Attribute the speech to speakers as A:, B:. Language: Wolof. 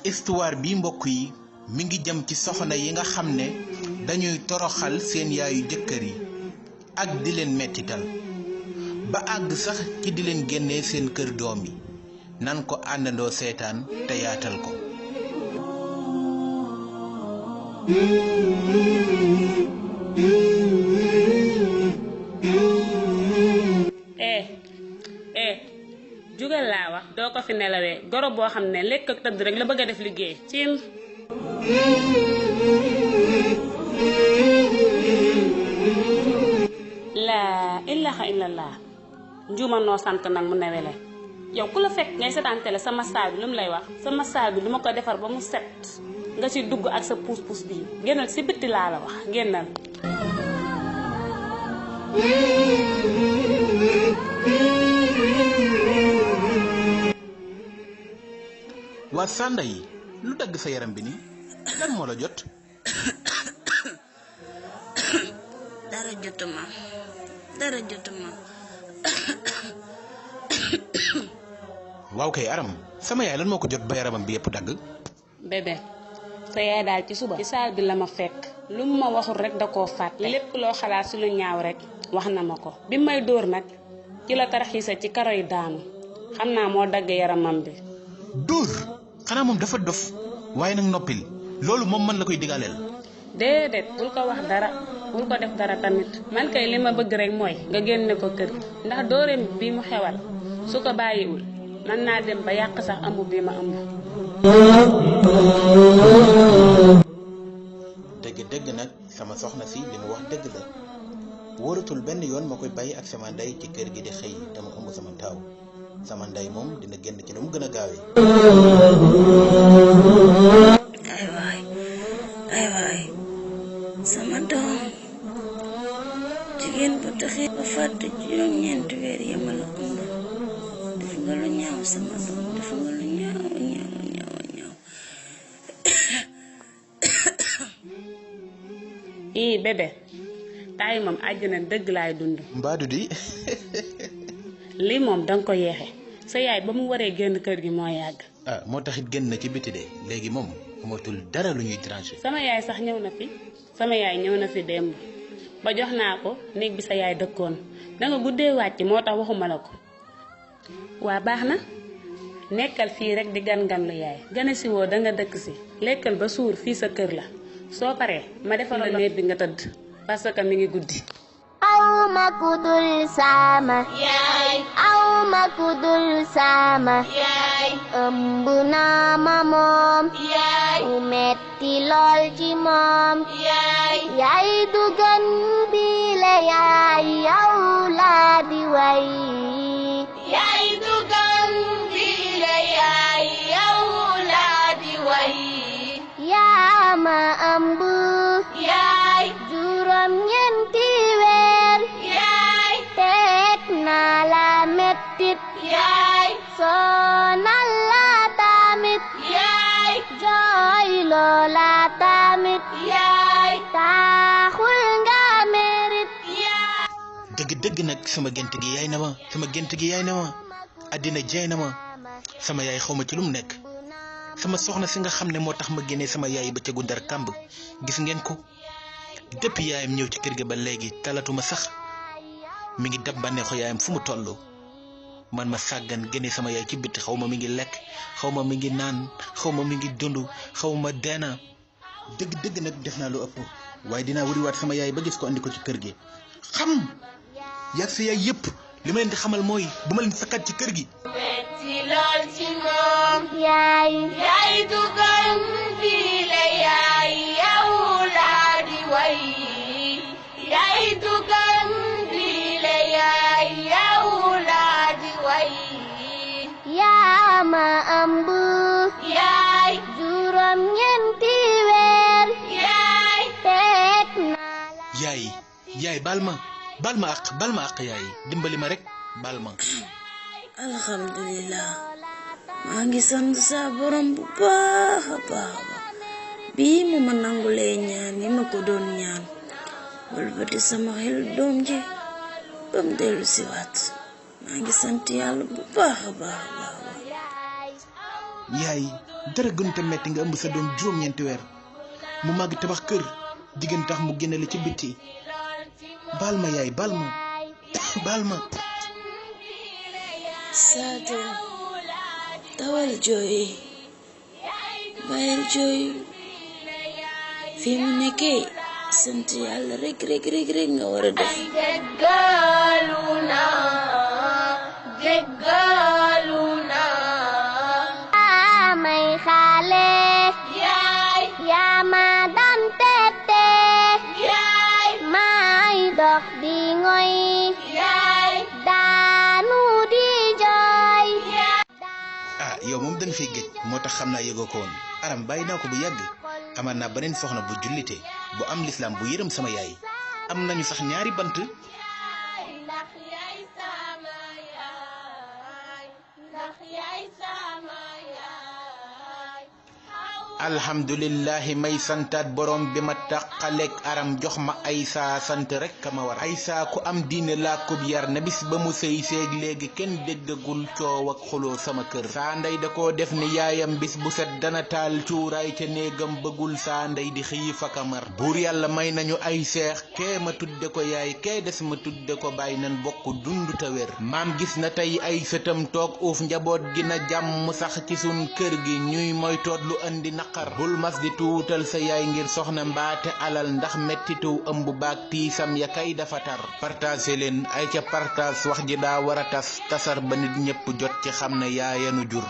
A: histoire bi mbokk yi mi ngi jëm ci soxna yi nga xam ne dañuy toroxal seen yaayu jëkkër yi ak di leen mettital ba àgg sax ci di leen génnee seen kër doom yi nan ko àndandoo seetaan te yaatal ko.
B: jugal laa wax doo ko fi nelawee goro boo xam ne lekk ak tëdd rek la bëgg a def liggéey cim laa ilaha illallah njuuma noo sant nag mu newele yow ku la fekk ngay seetaan télé sama saa bi lu mu lay wax sama saa bi duma ko defar ba mu set nga ci dugg ak sa puus-puus bii génnal ci bitti laa la wax génnal
A: waa sànda yi lu dagg sa yaram bi nii lan moo la jot.
C: dara jotuma
A: waaw kay aram sama yaay lan moo ko jot ba yaramam bi yëpp dagg.
B: bébé sa yaay daal ci suba ci saal bi la ma fekk lu mu ma waxul rek da koo fàtte lépp loo xalaat si lu ñaaw rek wax na ma ko bi may dóor nag ci la taraxiisa ci karo yi daanu xam naa moo dagg yaramam bi.
A: dóor xanaa moom dafa dof waaye nag noppil loolu moom man la koy digaaleel.
B: déedéet bul ko wax dara bul ko def dara tamit man kay li ma bëgg rek mooy nga génne ko kër ndax dóoreem bi mu xewal su ko bàyyiwul mën naa dem ba yàq sax ëmb bi ma ëmb.
A: dëgg nag sama soxna si li mu wax dëgg la wóoratul benn yoon ma koy bàyyi ak sama ndey ci kër gi di xëy dama ëmb sama taaw sama ndey moom dina génn ci nu mu gën a gaawee.
C: ay waay sama doom jigéen bu taxee ba fàtte juróom-ñeenti weer yama la ëmb def nga lu ñaaw sama doom def nga lu ñaaw
B: bébé tay moom àjjana dëgg laay dund.
A: mbaadu di.
B: lii moom danga ko yeexe sa yaay ba mu waree génn kër gi moo yàgg.
A: moo taxit génn na ci biti de léegi moom amatul dara lu ñuy déranger.
B: sama yaay sax ñëw na fi démb ba jox naa ko néeg bi sa yaay dëkkoon danga guddee wàcc moo tax waxuma la ko. waa baax na nekkal fii rek di gan lu yaay gane si woo danga dëkk si lekkal ba suur fii sa kër la soo paree ma defal la néeg bi nga tëdd parce que mi ngi guddi.
D: aw ma kudul sama yaay aw ma kudul sama yaay ëmb naa ma moom yaay mu metti lool ci moom yaay du gën bi la yaay yow laa di way yaay du gën bi la yaay yow laa di way yaa ma ëmb yaay juróom ñeenti weer yaay teg naa la mettit yaay sonal la tamit yaay jooy loola tamit yaay taxul nga merit yaay.
A: dëgg nag sama gént gi yaay na ma àddina jaay na ma sama yaay xaw ma ci lu mu nekk sama soxna si nga xam ne moo tax ma génnee sama yaay ba cegu ndar kàmb gis ngeen ko depuis yaayam ñëw ci kër gi ba léegi talatuma sax mi ngi dab bànneexu yaayam fu mu toll man ma sàggan génnee sama yaay ci bitti xaw ma mi ngi lekk xaw ma mi ngi naan xaw ma mi ngi dund xaw ma deena dëgg nag def naa lu ëpp waaye dinaa wuriwaat sama yaay ba gis ko andi ko ci kër gi xam yàgg sa yaay yëpp li ma leen di xamal mooy bu ma leen sakkat ci kër gi.
D: wetti lool ci moom yaay dugal fii la yaay yow laa di way yaay dugal fii la yaay yow laa di way yaa ma ëmb yaay juróom ñeenti weer yaay teg naa la
A: yaay baal ma àq yaay dimbali ma rek baal ma.
C: alhamdulillah maa ngi sant sa borom bu baax a baax bii mu ma nangulee ñaan yi ma ko doon ñaan wëlbati sama xel doom ji ba mu dellu si waat maa ngi sant yàlla bu baax a baax
A: yaay dara gënta metti nga ëmb sa doom juróom-ñeenti weer mu màgg tabax kër jigéen tax mu génne la ci bitti baal ma yaay baal ma baal ma.
C: Sadio tawal jooy bàyyil jooy fi mu nekkee sant yàlla rek nga war a def.
D: jéggaluna may xale yaa ma daan tete may dox di ngoy daanu di jooy.
A: yow moom danga fiy géej moo tax xam naa yëgoo ko woon aram bàyyi naa ko bu yàgg amaat naa beneen soxna bu jullite bu am lislaam bu yërëm sama yaay am nañu sax ñaari bant. alhamdulillahi may santaat borom bi ma taqaleeg aram jox ma Aysa sant rek ka ma war Aysa ku am diine laa ko yar na bis ba mu sëy seeg léegi kenn déggagul coow ak xuloo sama kër saa ndey da koo def ni yaayam bis bu set dana taal cuuraay ca néegam bëggul saa ndey di xiif ak mar buur yàlla may nañu ay seex kee ma tudde ko yaay kee des ma tudde ko bàyyi nan bokk dund te wér maam gis na tey ay sëtam toog uuf njaboot gi na jàmm sax ci sun kër gi ñuy mooy toot lu andi naqar bul mas di tuutal sa yaay ngir soxna mbaate alal ndax mettitu ëmb baag tiisam ya kay dafa tar partagé leen ay ca partage wax ji daa war a tasar ba nit ñépp jot ci xam ne yaayanu jur